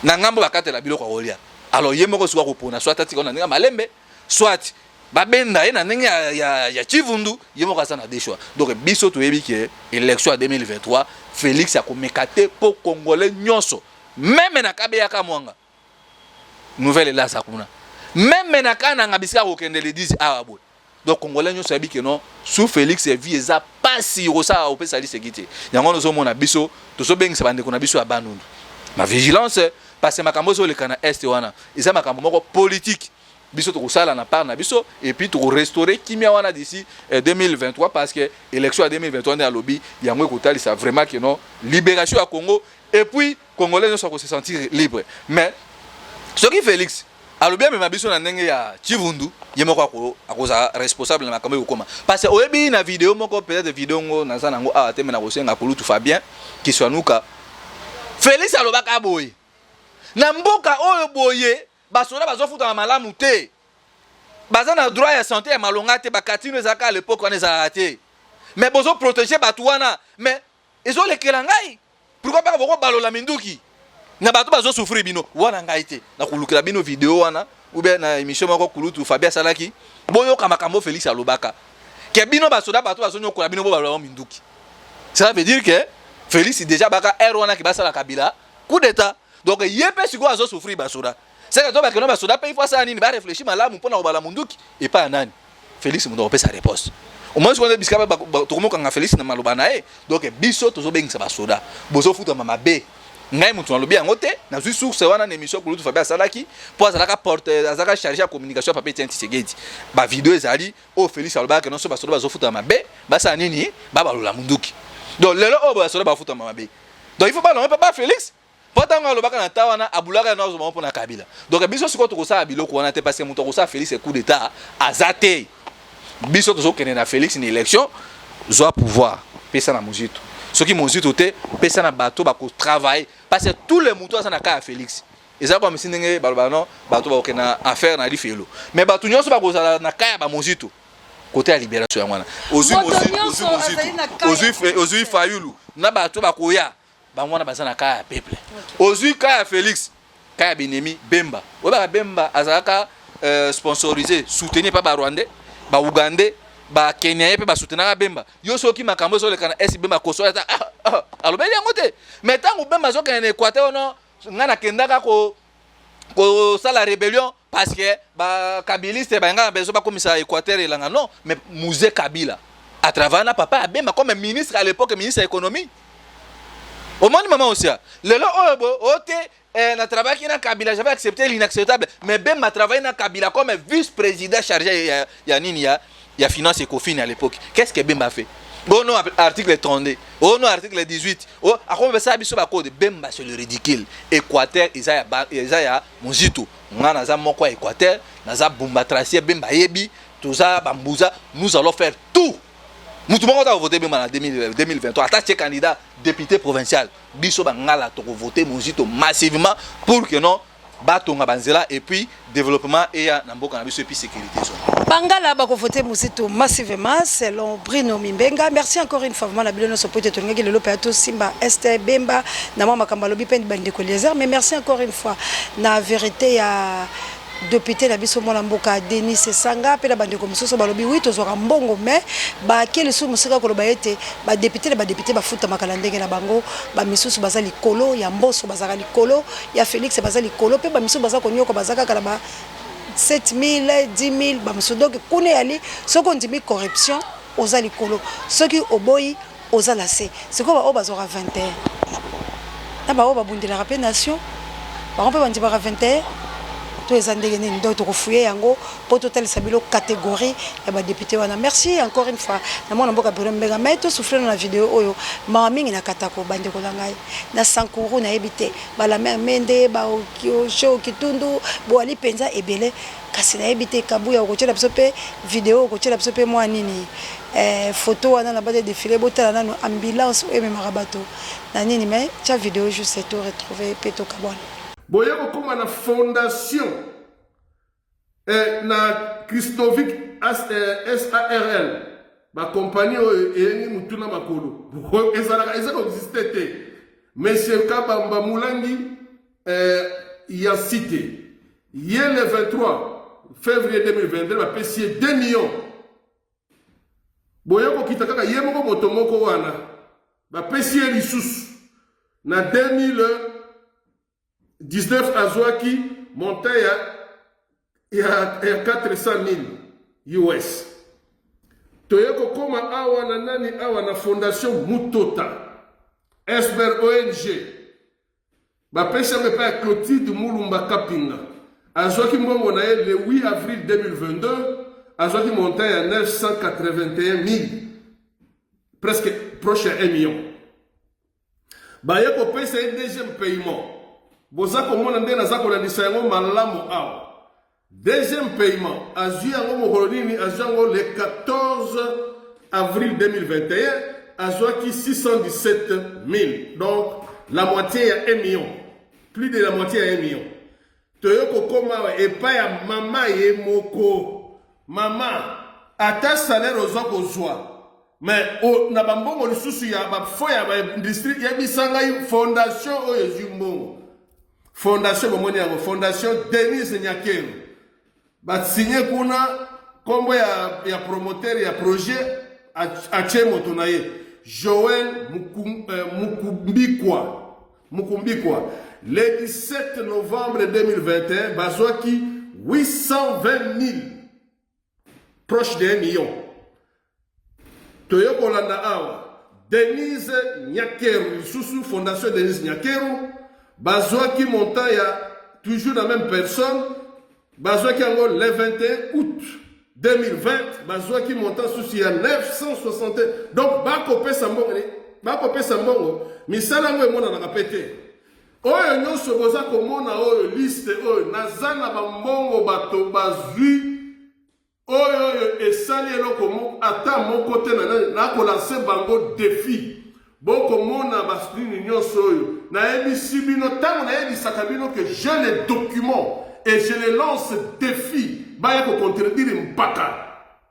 na ngambo, bakatela biloko ya kolia. Alors ye moko sikoyo akopona, soit atika na ndenge ya malembe, soit babenda ye na ndenge ya Chivundu. Ye moko aza na deux choix. Donc biso toyebi ke élection ya 2023, Félix akomeka te, mpo Congolais nyonso, même na Kabeyaka Mwanga, nouvelle elaza kuna, même na Kananga, bisika kokende le 10 awa boye. Donc Congolais nyonso ayebi ke non, sous Félix, vie eza pasi, kosala opesa liseki te. Yango wana ozomona biso tozobengisa bandeko na biso ya Bandundu na vigilance, parce que makambo ezoleka na Est wana eza makambo moko politique. Biso tokosala na part na biso et puis tokorestaurer kimia wana d'ici 2023, parce que élection ya 2023 nde alobi yango ekotalisa vraiment ke non, libération ya Congo, et puis Congolais nyonso akose sentir libre. Mais soki Félix alobi amema biso na ndenge ya Chivundu, ye moko akozala responsable na makambo ekokoma. Parce que oyebi na video moko, peut-être video ngo naza nango awa te, me na kosenga kolutu Fabien Kiswanuka, Félix alobaka boye: na mboka oyo boye, basoda bazofutama malamu te, baza na droit ya santé ya malonga te, bakatino ezalaka à l'époque wana ezalaka te, mais bozoprotéger bato wana, mais ezolekela ngai. Pourquoi baka bokobalola minduki na bato bazosouffrir? Bino wana, ngai te, nakolukela bino video wana ou bien na émission moko kulutu Fabi asalaki, boyoka makambo Félix alobaka ke bino basoda, bato bazonyokola bino, bo balola minduki. Ça veut dire que Félix déjà baka aire wana ke basala Kabila coup d'état. Donc ye mpe sikoyo azosouffrir basoda, seke to bakeno basoda mpe, il faut asala nini? Baréfléchir malamu mpona kobala munduki epai ya nani? Félix moto akopesa réponse. Omoni sikoyo bisika tokomokanga Félix na maloba na ye. Donc biso tozobengisa basoda, bozofutama mabe. Ngai moto nalobi yango te, nazwi source wana na émission kulutu Fabi asalaki, mpo azalaka porte, azalaka chargé ya communication ya papa Etienne Tshisekedi. Bavideo ezali oyo Félix alobaka nyonso, basoda bazofutama mabe, basala nini? Babalola munduki. Donc lelo oyo basoda bafutama mabe, donc il faut balonga mpe ba Félix, mpo ntango alobaka na ta wana, abulaka yango, azobama mpo na Kabila. Donc biso sikoyo tokosala biloko wana te, parce que moto akosala Félix coup d'état aza te. Biso tozokende na Félix na élection. Zwa pouvoir, pesa na Mozito. Soki Mozito te, pesa na bato bakotravailler, parce que tous les moto aza na ka ya Félix. Eza kwa misi ndenge baloba non, bato bakokende na affaire na lifelo, mais bato nyonso bakozala na kaya ba Mozito côté ya libération yango wana. Ozwi Mozito, ozwi Fayulu na bato bakoya, bango wana baza na kaya ya peuple. Ozwi kaya ya Félix, kaya ya binemi Bemba. Oyebaka Bemba azalaka sponsorisé, soutenu par Barwandais, Baougandais, Bakenya, ye mpe basoutenaka Bemba. Yo soki makambo ezoleka na esi, Bemba koso ata alobeli yango te. Mais ntango Bemba azokende na Équateur, ono ngai nakendaka kosala rébellion parce que Bakabiliste bayanga na besoin bakomisa Équateur elanga. Non, mais Mzee Kabila à travers na papa ya Bemba comme ministre à l'époque, ministre ya économie. Omoni mama osia lelo oyo bo o te, na travaillaki na Kabila, j'avais accepté l'inacceptable. Mais Bemba travaillé na Kabila comme vice-président chargé ya nini, ya finance, Ecofin à l'époque. Qu'est-ce que Bemba fait? Oh non, article 32, oh non, article 18, oh akomopesa biso bacode. Bemba, c'est le ridicule. Équateur eza ya Mozito. Nga naza moko ya Équateur, naza Bumba Tracier. Bemba yebi toza bambuza. Nous allons faire tout. Mutu moko ta voter Bemba na 2023, ata tie candidat député provincial, biso Bangala tokovote Mozito massivement pour que non batonga banzela et puis développement eya na mboka na biso et puis sécurité zone. Bangala bakovote Mozito massivement selon Bruno Mimbenga. Merci encore une fois vraiment na bino nyonso po ete tolingaki lelo mpe ya tosimba este Bemba na mwa makambo alobi mpe bandeko Eliezer. Mais merci encore une fois na vérité ya député na biso, mwana mboka Denis Esanga, mpe na bandeko mosusu balobi wi tozwaka mbongo, mais bake lisusu mosika koloba ete badéputé na badéputé bafutamaka na ndenge na bango. Bamisusu baza likolo ya Mboso, bazalaka likolo ya Félix, baza likolo mpe bamisusu baza konyoka, baza kaka na ba 7000, 10 000 bamosusu. Donc kuna eyali soki ondimi corruption, oza likolo, soki oboyi, oza na se. Sikoyo baoyo bazwaka 21 na baoyo babundelaka mpe nation, bango mpe bandimaka 21 to eza ndenge nini? Donc tokofuye yango mpo totalisa bino catégorie ya badéputé wana. Merci encore une fois na mwana mboka Bruno Mbenga. Mai tosouffle na video oyo, mawa mingi na Katako, bandeko na ngai na Sankuru, nayebi te Balame Mende, Baosho Kitundu, boali mpenza ebele, kasi nayebi te. Kabuya, okotiela biso mpe video, okotiela biso mpe mwa nini, photo wana na bade défilé. Botala nano ambulance oyo ememaka bato na nini, mais tia video juste to retrouver mpe tokabwana. Boye kokóma na fondation na Christovic SARL, bakompani oyo eyengi mutu na makolo, ezalaka eza koexiste te. Monsieur Kabamba Mulangi ya cité ye, le 23 février 2022 bapesi ye 2 millions. Boye kokita kaka ye moko, moto moko wana bapesi ye lisusu na 2019, azwaki montant ya 400 000 US. Toye kokóma awa na nani? Awa na fondation Mutota Esber ONG, bapesi yango epai ya Clotilde Mulumba Kapinga. Azwaki mbongo na ye le 8 avril 2022, azwaki montant ya 981 000, presque proche ya 1 million. Baye kopesa ye deuxième paiement. Boza komona nde naza kolandisa yango malamu awa. Deuxième paiement azwi yango mokolo nini? Azwi yango le 14 avril 2021, azwaki 617 000, donc la moitié ya 1 million, plus de la moitié ya 1 million. Toye kokóma awa epai ya mama ye moko. Mama, ata salaire ozwa kozwa, mais na bambongo lisusu ya bafond ya baindustrie, yebisa ngai fondation oyo ezwi mbongo. Fondation bomoni yango, fondation Denise Nyakeru, basinye kuna nkombo ya promoteur ya projet, atie moto na ye Joel Mukumbikwa. Mukumbikwa, le 17 novembre 2021 bazwaki 820 000, proche de 1 million. Toye kolanda awa Denise Nyakeru lisusu, fondation Denise Nyakeru, bazwaki montant ya toujours la même personne, bazwaki yango le 21 août 2020, bazwaki montant susu ya 960. Donc bakopesa mbongo, bakopesa mbongo, misala yango emonanaka mpe te. Oyo nyonso boza komona oyo, liste oyo, naza na bambongo bato bazwi oyo esali eloko ata moko te. Na nani nakolancer bango défi? Bokomona. Bokomona banini nyonso oyo nayebisi bino. Ntango nayebisaka bino que j'ai les documents et je les lance défi, baya kocontredire mpaka.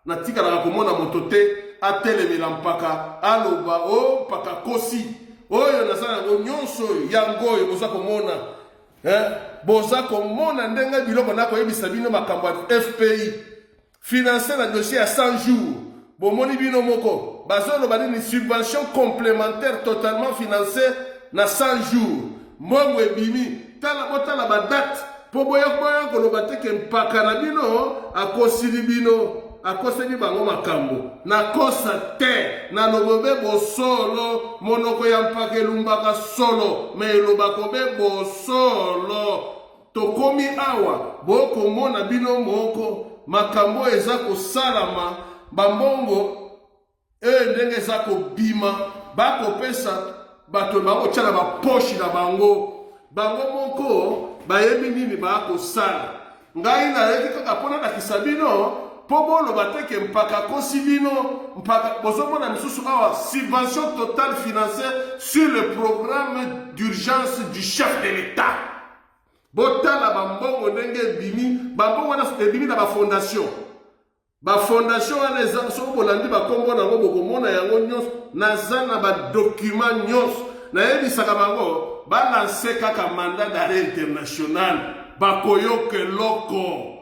Natikalaka komona moto te atelemela mpaka, aloba o mpaka kosi. Oyo naza yango nyonso oyo, yango oyo boza komona, eh? Boza komona ndenge biloko nakoyebisa bino, makambo ya FPI financé na dossier ya 100 jours. Bomoni bino moko bazoloba nini? Subvention complémentaire totalement financée na 100 jours. Mbongo ebimi, tala, botala badate mpo boya boya koloba te ke mpaka na bino akosili bino, akoseli bango makambo. Nakosa te, naloba be bosolo. Monoko ya mpaka elumbaka solo, me elobaka be bosolo. Tokomi awa, bokomona bino moko makambo eza kosalama, bambongo oyo ndenge eza kobima, bakopesa bato, bakotya na bapoche na bango. Bango moko bayebi nini bakosala. Ngai nayeki kaka mpo nalakisa bino, mpo boloba te ke mpaka akosi bino. Mpaka bozomona misusu awa, subvention totale financée sur le programme d'urgence du chef de l'État. Botala bambongo ndenge ebimi. Bambongo wana ebimi na bafondation. Bafondation wana eza, soki bolandi bakombo nango, bokomona yango nyonso. Naza na badocument nyonso. Nayebisaka bango balance kaka mandat d'arrêt international, bakoyoka eloko,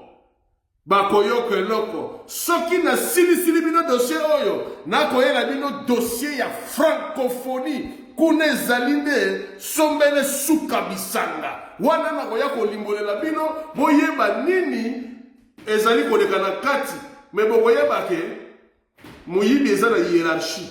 bakoyoka eloko. Soki nasilisili bino dossier oyo, nakoyela bino dossier ya francophonie. Kuna ezali nde sombele suka bisanga wana. Nakoya kolimbolela bino, boyeba nini ezali koleka na kati. Me bokoyeba ke moyibi eza na hiérarchie,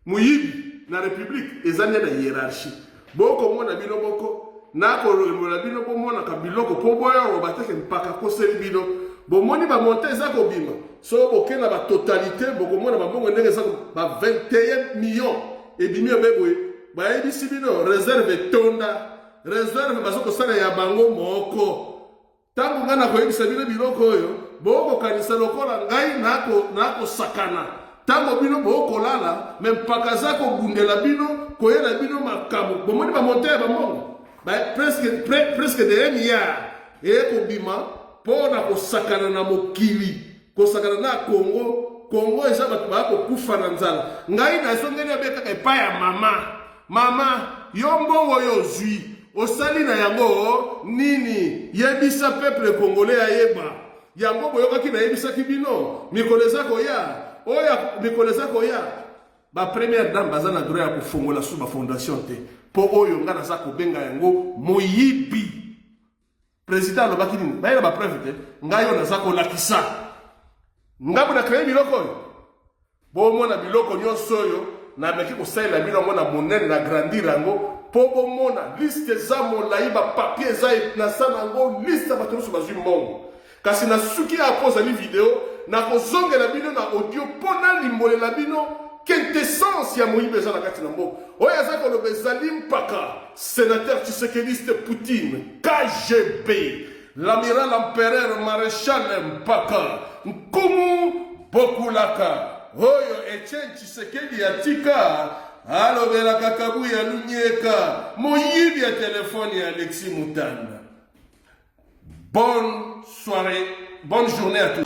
moyibi na république eza nde na hiérarchie. Bokomona bino moko, nakolembola bino, bomonaka biloko mpo boyoloba te ke mpaka koseli bino. Bomoni bamontant eza kobima. So boke na batotalité, bokomona bambongo ndenge eza, ba 21 millions ebimi obe boye. Bayebisi bino réserve etonda, réserve baza kosala ya bango moko. Ntango ngai nakoyebisa bino biloko oyo, bokokanisa lokola ngai nakosakana. Ntango bino bokolala, me mpaka aza kobundela bino, koyela bino makambo. Bomoni bamontant ya bambongo, presque de 1 milliard eye kobima mpo na kosakana na mokili, kosakana na Kongo. Kongo eza bato baya kokufa na nzala. Ngai nazongeli abe kaka epai ya mama. Mama, yo mbongo oyo ozwi, osali na yango nini? Yebisa peuple congolais ayeba yango. Boyokaki nayebisaki bino, mikolo eza koya oyo, mikolo eza koya, bapremière dame baza na droit ya kofongola su bafondation te, mpo oyo ngai naza kobenga yango moyibi. Président alobaki nini? Bayela bapreuve te. Ngai oyo naza kolakisa, ngambo na créé biloko oyo. Bomona biloko nyonso oyo nameki kosalela bino yango na monene, na grandir yango mpo bomona liste eza molai, bapapier eza nasala yango, liste ya bato nyonso bazwi mbongo. Kasi na suki ya po ozali video, nakozongela bino na audio mpo nalimbolela bino quintessence ya moyibi eza na kati na mboka. Oyo aza koloba ezali mpaka sénateur tshisekediste Poutine, KGB, l'amiral empereur maréchal mpaka nkumu bokulaka oyo Etienne Tshisekedi atika alobelaka Kabuya Lunyeka, moyibi ya telefone ya Alexis Mutanda. Bonne soirée, bonne journée à tous.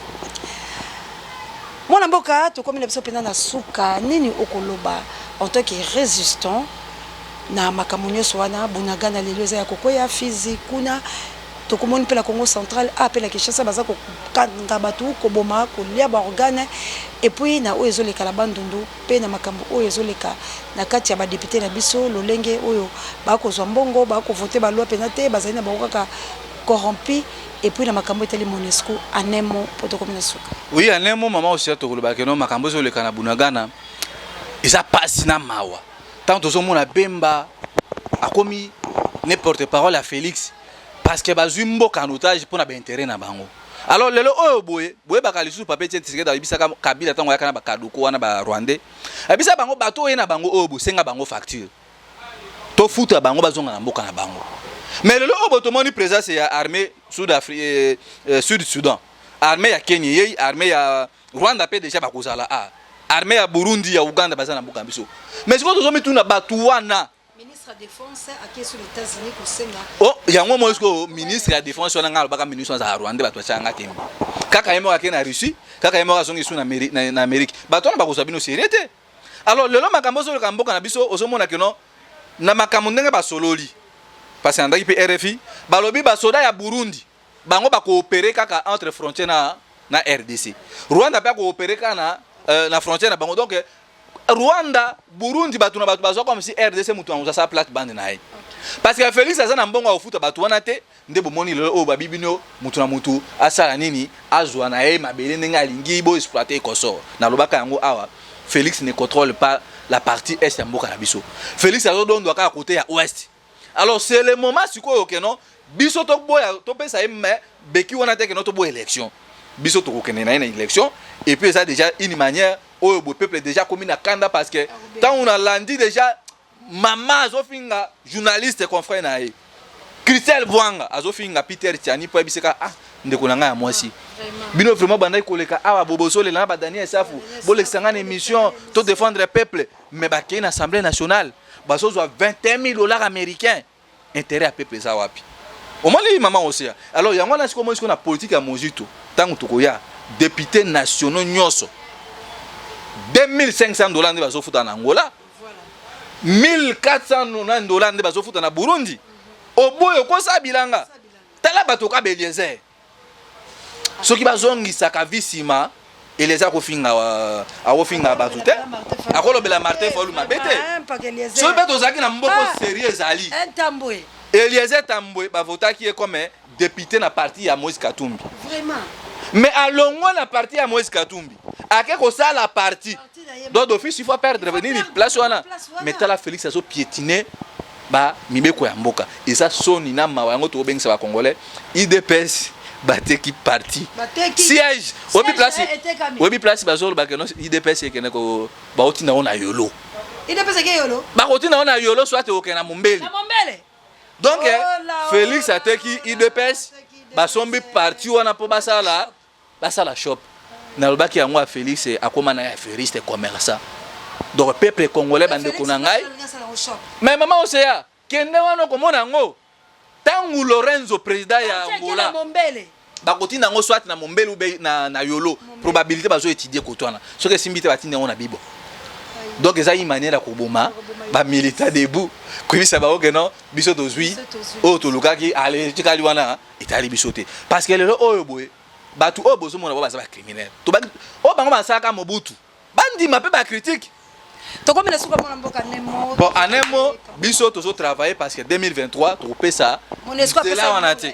Mwana mboka, tokomi na biso mpenza na suka. Nini okoloba en tant que résistant na makambo nyonso wana? Bunagana lelo eza ya kokweya, Fizi kuna tokomoni mpe na Congo central a mpe na Kinshasa baza kokanga bato, koboma, kolia baorgane, et puis na oyo ezoleka na Bandundu mpe na makambo oyo ezoleka na kati ya badéputé na biso, lolenge oyo bakozwa mbongo, bakovote baloi mpenza te, bazali na bango kaka corrompu, et puis na makambo etali MONUSCO, en un mot mpo tokomi na suka. Oui, en un mot, mama Osia, tokolobaka no makambo ezoleka na Bunagana eza pasi na mawa. Ntango tozomona Bemba akomi ne porte parole ya Félix, parce que bazwi mboka en otage mpo na baintérêt na bango. Alors lelo oyo boye, boyebaka lisusu papa Etienne Tshisekedi ayebisaka Kabila, ntango ayaka na bakaduko wana barwandais, ayebisa bango bato oyo na bango oyo bosenga bango facture, tofuta bango, bazonga na mboka na bango. Mais lelo oyo boye tomoni présence ya armée sud, Sud Soudan, armée ya Kenya yei, armée ya Rwanda mpe déjà bakozala a. Armée ya Burundi, ya Uganda baza na mboka na biso. Mais sikoyo tozomituna bato wana. Ministre ya défense ake sur les États-Unis kosenga. Oh, yango moi sikoyo ministre ya défense wana ngai alobaka ministre azala rwandais, bato batiaka nga tembe. Kaka ye moko ake na Russie, kaka ye moko azongi su na Amérique. Bato wana bakozwa bino sérieux te. Alors lelo makambo ozoleka mboka na biso, ozomona keno na makambo ndenge basololi. Parce que nandaki mpe RFI, balobi basoda ya Burundi bango bakoopérer kaka entre frontière na RDC. Rwanda mpe akoopérer kaka na frontière na bango. Donc Rwanda, Burundi, bato na bato bazwa comme si RDC moto yango asala plate bande na ye. Parce que Félix aza na mbongo ya kofuta bato wana te. Nde bomoni lelo oyo babi bino moto na motu asala nini, azwa na ye mabele ndenge alingi, bo exploiter ekosor. Nalobaka yango awa, Félix ne contrôle pas la partie est ya mboka na biso. Félix azodondwa kaka côté ya ouest. Alors c'est le moment sikoyo keno biso toboya, topesa ye me beki wana te, keno toboya élection. Biso tokokende na ye na élection. Et puis eza déjà une manière oyo boye peuple déjà komi na kanda, parce que ntango nalandi déjà mama azofinga journaliste confrère na ye Christelle Bwanga, azofinga Peter Tiani mpo ayebisaka: "Ah, ndeko na ngai ya mwasi, bino vraiment bandaki koleka awa, bobozolela na badaniel Safu, bolekisa ngai na émission to défendre peuple." Mais bakei na Assemblée nationale, bazozwa 21 000 dollars américains. Intérêt ya peuple eza wapi? Omoni, mama Osea? Alors yango wana sikoyo omoni sikoyo na politique ya Mozito, ntango tokoya, député nationaux nyonso 2500 dollars nde bazofuta na Angola, 1490 dollars nde bazofuta na Burundi. Oboyi okosala bilanga. Tala bato ka baeliezer, soki bazongisaka vi nsima, Eliezer akofinga bato te, akolobela Martin Fayulu mabe te. Soki mpe tozalaki na mboka sérieux ezali Eliezer Tambwe, bavotaki ye comme député na parti ya Moïse Katumbi. Mais alongwa na parti ya Moïse Katumbi, ake kosala parti. Donc d'office il faut perdre nini? Place wana. Mais tala, Félix azopiétiner bamibeko ya mboka. Eza soni na mawa. Yango tokobengisa bacongolais, UDPS bateki parti, siège. Oyebi place, oyebi place bazolobaka no UDPS ekende, baotinda ngo na Yolo. Bakotinda ngo na Yolo, soit okende na Mombele. Donc Félix ateki UDPS, basombi parti wana mpo basala shop. Nalobaki yango ya Félix akóma na ya affairiste, commerçant. Donc peuple congolais, bandeko na ngai, mais mama Oseya, kende wana okomona yango. Ntango Lorenzo, président ya Angola, bakotinda yango soit na Mombele ube na Yolo, probabilité bazoétudier koto wana. Soki esimbi te, batinda yango na Bibo. Donc eza une manière ya koboma bamilitants debout, koyebisa bango ke non, biso tozwi oyo tolukaki, ale tikali wana etali biso te. Parce que lelo oyo boye, bato oyo bozomona bo baza bacriminel oyo bango basalaka Mobutu, bandima mpe bacritique. Tokomi na suka, mwana mboka Nemo. Bon, anemo biso tozotravailler parce que 2023 tokopesa nzela wana te.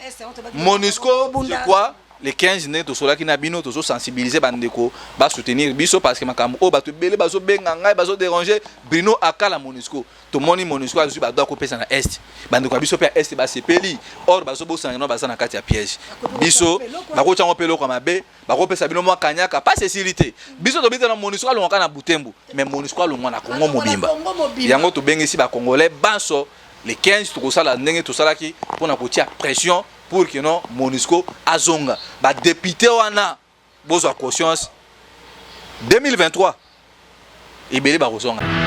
MONUSCO, je crois le 15 ndenge tosolaki na bino, tozosensibiliser bandeko basoutenir biso, parce que makambo oyo bato ebele bazobenga ngai, bazodéranger Bruno Akala. MONUSCO, tomoni MONUSCO azwi bato akopesa na est. Bandeko ya biso mpe ya est basepeli, or bazobosana no baza na kati ya piège. Biso bakotyango mpe eloko ya mabe, bakopesa bino mwa kanyaka pasi esili te. Biso tobi te na MONUSCO alongwaka na Butembo, mais MONUSCO alongwa na Kongo mobimba. Yango tobengisi bacongolais banso, le 15 tokosala ndenge tosalaki mpona kotia pression pour que non, MONUSCO azonga. Badéputé wana bozwa conscience, 2023 ebele bakozonga.